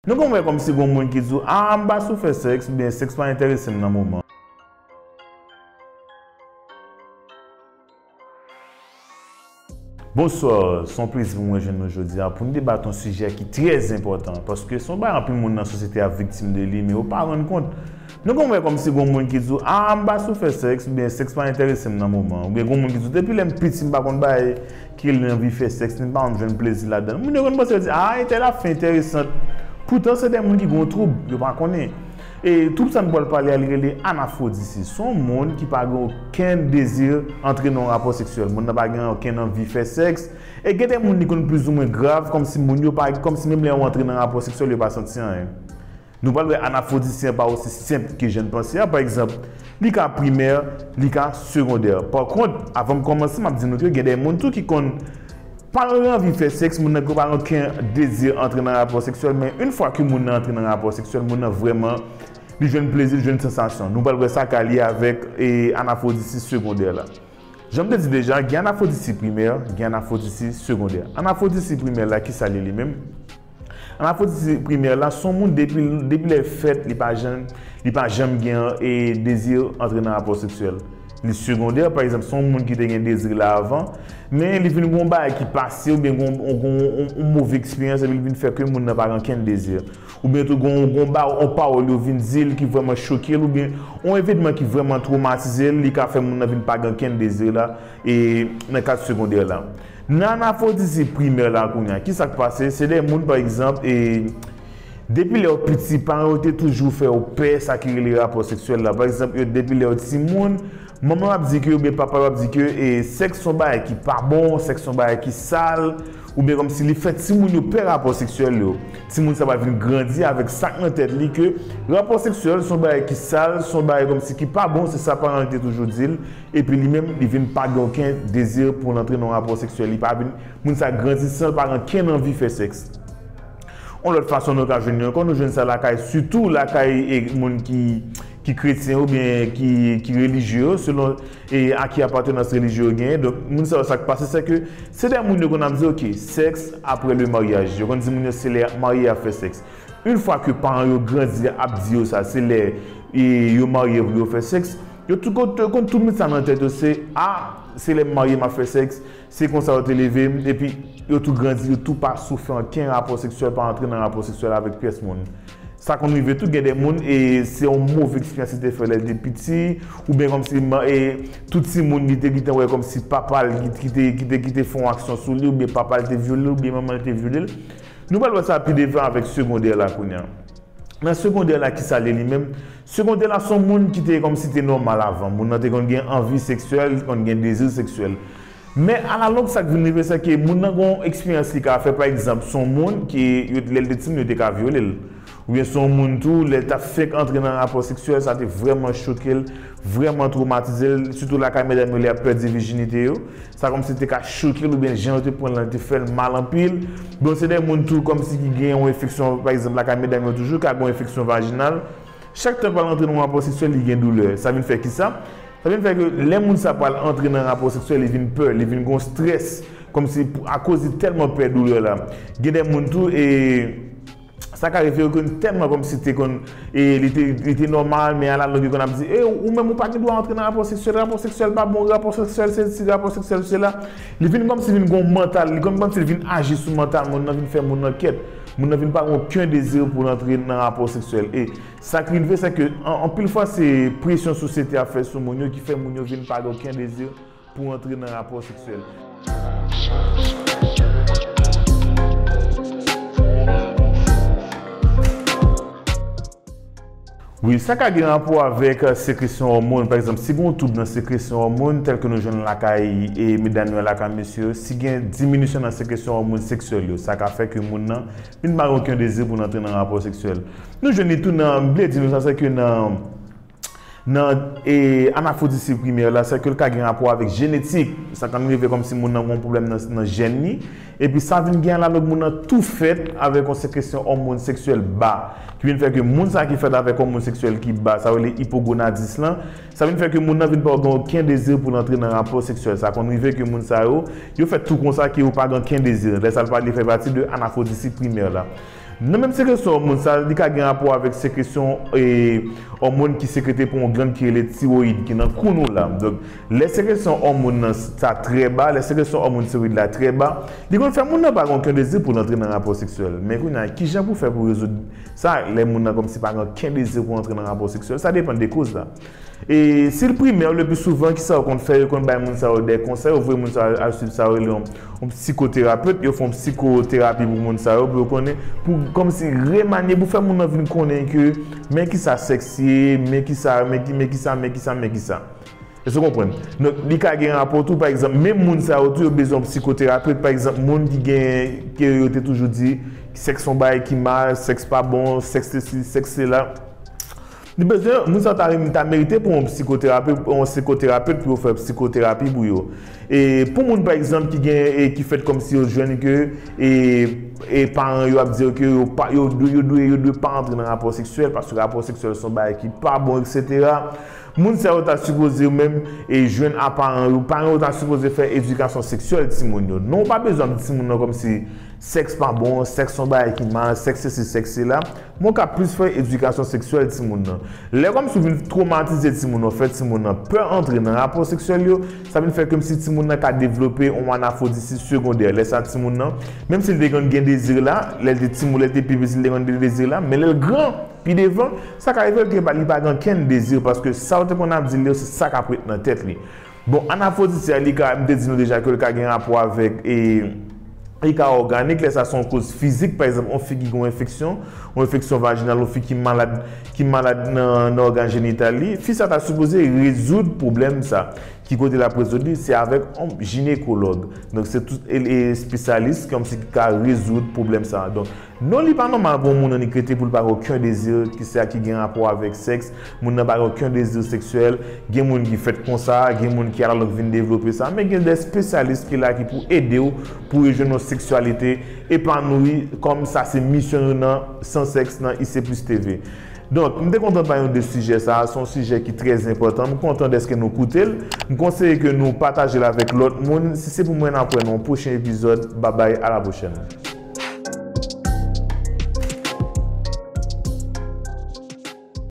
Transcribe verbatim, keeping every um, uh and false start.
Nou konn wè kòmsi gon moun ki di w, "A, m pa sou fè sèks," oubyen, "Sèks pa enterese m nan moman." Bonswa, se yon plezi pou mwen jwenn nou jodi a pou n debat yon sijè ki trè enpòtan, paske se yon bagay anpil moun nan sosyete a viktim de li, men yo pa rann kont. Nou konn wè kòmsi gon moun ki di w, "A, m pa sou fè sèks," oubyen, "Sèks pa enterese m nan moman," oubyen gon moun ki di w, "Depi lè m piti, m pa konn bagay ki rele anvi fè sèks, ni m pa konn jwenn plezi ladan l." Moun yo konn panse yo di, "A, entèl ap fè enteresant." Poutan, se de moun ki gen yon twoub, yo pa konnen. E twoub sa n pral pale a, li rele anafwodisi. Se yon moun ki pa gen okenn dezi antre nan yon rapò seksyèl. Moun nan pa gen okenn anvi fè sèks. E gen de moun li konn plizoumwen grav, kòmsi moun yo pa, kòmsi menm lè yo antre nan rapò seksyèl, yo pa santi anyen. Nou pral wè anafwodisi an pa osi senp ke jan n panse a. Pa egzanp, li ka primè, li ka segondè. Pa kont, avan m kòmanse, m ap di nou ke gen de moun tou ki konn pa gen anvi fè sèks, moun nan pa gen okenn dezi antre nan rapò seksyèl, men yon fwa ke moun nan antre nan rapò seksyèl, moun nan vrèman, li jwenn plezi, li jwenn sansasyon. Nou pral wè sa ka lye avèk, e, anafwodisi segondè la. Jan m te di deja, gen anafwodisi primè, gen anafwodisi segondè. Anafwodisi primè la, ki sa l ye li menm? Anafwodisi primè la, se yon moun depi, depi lè l fèt, li pa janm, li pa janm gen, e, dezi antre nan rapò seksyèl. Li segondè, pa egzanp, se yon moun ki te gen dezi la avan, men li vin gen yon bagay ki pase, oubyen gen yon, yon, yon, yon move eksperyans, epi li vin fè ke moun nan pa gen okenn dezi. Oubyen tou, gon, gon ba, yon pawòl yo vin di l ki vrèman choke l, oubyen yon evènman ki vrèman twomatize l, li ka fè moun nan vin pa gen okenn dezi la, e nan kad segondè la. Nan anafwodisi primè la kounye a, ki sa k pase? Se de moun, pa egzanp, e, depi lè w piti, paran yo te toujou fè w pè sa ki rele rapò seksyèl la. Pa egzanp, yo, depi lè w timoun, manman w ap di ke, oubyen papa w ap di ke, e, sèks se yon bagay ki pa bon, sèks se yon bagay ki sal, oubyen kòmsi li fè timoun yo pè rapò seksyèl yo. Timoun sa va vin grandi avèk sa k nan tèt li ke rapò seksyèl se yon bagay ki sal, se yon bagay kòmsi ki pa bon, se sa paran li te toujou di l, epi li menm, li vin pa gen okenn dezi pou l antre nan yon rapò seksyèl, li pa vin, moun sa grandi san l pa gen okenn anvi fè sèks. Yon lòt fason nou ka jwenn li ankò, nou jwenn sa lakay, sitou lakay, e, moun ki, ki kretyen oubyen ki, ki relijye yo, selon, e, a ki apartenans relijye yo genyen. Donk, moun sa yo, sa k pase, se ke se de moun yo konn ap di, "Ok, sèks apre le maryaj." Yo konn di moun yo se lè marye y ap fè sèks. Yon fwa ke paran yo grandi ap di yo sa, se lè, e, yo marye pou yo fè sèks, yo tou konn, konn tout moun sa nan tèt yo, se, "A, se lè m marye m ap fè sèks." Se konsa yo te leve m, epi yo tou grandi, yo tou pa sou fè ankenn rapò seksyèl, pa antre nan rapò seksyèl avèk pyès moun. Sa konn rive tou, gen de moun, e se yon move eksperyans li te fè lè l te piti, oubyen kòmsi, e, tout timoun li te gentan wè kòmsi papa l ki, ki te, ki te, ki te fè yon aksyon sou li, oubyen papa l te vyole l, oubyen manman l te vyole l. Nou pral wè sa pi devan avèk segondè la kounye a. Nan segondè la, ki sa l ye li menm? Segondè la, se yon moun ki te kòmsi te nòmal avan. Moun nan te konn gen anvi seksyèl, li konn gen dezi seksyèl. Men, alalong, sa k vin rive, se ke moun nan gen yon eksperyans li ka fè. Pa egzanp, se yon moun ki, yo, lè l te timoun, yo te ka vyole l. Oubyen se yon moun tou, lè l t ap fenk antre nan rapò seksyèl, sa te vrèman choke l, vrèman twomatize l, sitou lakay medam yo, lè y ap pèdi vijinite yo. Sa kòmsi te ka choke l, oubyen jan yo te pran l lan te fè l mal anpil. Bon, se de moun tou kòmsi ki gen yon enfeksyon, pa egzanp, lakay medam yo toujou, ka gen yon enfeksyon vajinal. Chak tan l pral antre nan yon rapò seksyèl, li gen doulè. Sa vin fè kisa? Sa vin fè ke lè moun sa pral antre nan rapò seksyèl, li vin pè, li vin gen yon strès, kòmsi pou, akoz li tèlman pè doulè la. Gen de moun tou, e, sa ka rive yo konn tèlman kòmsi te konn, e, li te, li te nòmal, men alalong yo konn ap di, "E, ou menm ou pa gen dwa antre nan rapò seksyèl, rapò seksyèl pa bon, rapò seksyèl sesi, rapò seksyèl sela." Li vin kòmsi vin gen yon mantal, li konn kòmsi li vin aji sou mantal moun nan, vin fè moun nan kyèt. Moun nan vin pa gen okenn dezi pou l antre nan rapò seksyèl. E sa k rive, se ke an, anpil fwa, se presyon sosyete a fè sou moun yo ki fè moun yo vin pa gen okenn dezi pou antre nan rapò seksyèl. Wi, sa ka gen rapò avèk, e, sekresyon òmòn. Pa egzanp, si gen yon twoub nan sekresyon òmòn, tèl ke nou jwenn lakay, e, medam yo, lakay mesye yo, si gen diminisyon nan sekresyon òmòn seksyèl yo, sa ka fè ke moun nan vin pa gen okenn dezi pou l antre nan rapò seksyèl. Nou jwenn li tou nan, m vle di nou sa, se ke nan, nan, e, anafwodisi primè la, se ke l ka gen rapò avèk jenetik. Sa konn rive kòmsi moun nan gen yon pwoblèm nan, nan jèn li. Epi sa vin gen alalong moun nan tou fèt avèk yon sekresyon òmòn seksyèl ba. Ki vin fè ke moun sa ki fèt avèk òmòn seksyèl ki ba, sa yo rele ipogonadis lan, sa vin fè ke moun nan vin pa gen okenn dezi pou l antre nan rapò seksyèl. Sa konn rive ke moun sa yo, yo fèt tou konsa ke yo pa gen okenn dezi. Lè sa l pa, li fè pati de anafwodisi primè la. Nan menm sekresyon òmòn sa, li ka gen rapò avèk sekresyon e òmòn ki sekrete pou yon glann ki rele tiwoyid ki nan kou nou la. Donk, lè sekresyon òmòn nan sa trè ba, lè sekresyon òmòn tiwoyid la trè ba, li konn fè moun nan pa gen okenn dezi pou l antre nan rapò seksyèl. Men kounye a, kijan pou fè pou rezoud sa, lè moun nan kòmsi pa gen okenn dezi pou antre nan rapò seksyèl, sa depann de koz la. E si l primè, le pli souvan, kisa yo konn fè? Yo konn bay moun sa yo de konsèy, yo voye moun sa yo al swiv sa yo rele yon, yon psikoterapet, yo fè yon psikoterapi pou moun sa yo, pou yo konnen, pou kòmsi remanye, pou fè moun nan vin konnen ke men kisa sèks ye, men kisa, men ki, men kisa, men kisa, men kisa. Èske w konprann? Donk, li ka gen rapò tou, pa egzanp, menm moun sa yo tou, yo bezwen yon psikoterapet, pa egzanp, moun ki gen, ke yo te toujou di, sèks se yon bagay ki mal, sèks pa bon, sèks sesi, sèks sela. Li bezwen, moun sa yo ta, ta merite pou yon psikoterapet, yon psikoterapet pou yo fè psikoterapi pou yo. E pou moun, pa egzanp, ki gen, e ki fèt kòmsi yo jwenn ke, e, e paran yo ap di yo ke yo pa, yo dwe, yo dwe, yo dwe pa antre nan rapò seksyèl, paske rapò seksyèl se yon bagay ki pa bon, etsetera. Moun sa yo ta sipoze menm, e jwenn a paran yo. Paran yo ta sipoze fè edikasyon seksyèl timoun yo. Non, ou pa bezwen ap di timoun nan kòmsi sèks pa bon, sèks se yon bagay ki mal, sèks sesi, sèks sela. Men w ka plis fè edikasyon seksyèl timoun nan. Lè kòmsi w vin twomatize timoun nan, fè timoun nan pè antre nan rapò seksyèl yo, sa vin fè kòmsi timoun nan ka devlope yon anafwodizis segondè. Lè sa timoun nan, menm si l te konn gen dezi la, lè l te timoun, lè l te pi piti, l te konn gen dezi la, men lè l gran, pi devan, sa ka rive l ke li pa gen okenn dezi, paske sa w te konn ap di l yo, se sa k ap ret nan tèt li. Bon, anafwodizis la, li ka, m te di nou deja ke l ka gen rapò avèk, e, li ka òganik, lè sa se yon koz fizik, pa egzanp, yon fi ki gen yon enfeksyon, yon enfeksyon vajinal, yon fi ki malad, ki malad nan, nan ògàn jenital li, fi sa ta sipoze rezoud pwoblèm sa. Ki kote l ap rezoud li? Se avèk yon jinekològ. Donk, se tout e, e, espesyalis kòmsi ki ka rezoud pwoblèm sa. Donk, non, li pa nòmal pou yon moun annik rete pou l pa gen okenn dezi, ki sa ki gen rapò avèk sèks. Moun nan pa gen okenn dezi seksyèl. Gen moun ki fèt konsa, gen moun ki alalòk vin devlope sa. Men gen de espesyalis ki la ki pou ede w pou rejwenn yon seksyalite epanoui, kòm sa se misyon nou nan San Sèks nan I C Plus T V. Donk, m te kontan pale nou de sijè sa a, se yon sijè ki trè enpòtan. M kontan dèske nou koute l. M konseye ke nou pataje l avèk lòt moun. Si se pou mwen, n ap wè nan yon pwochen epizòd. Babay, a la pwochèn.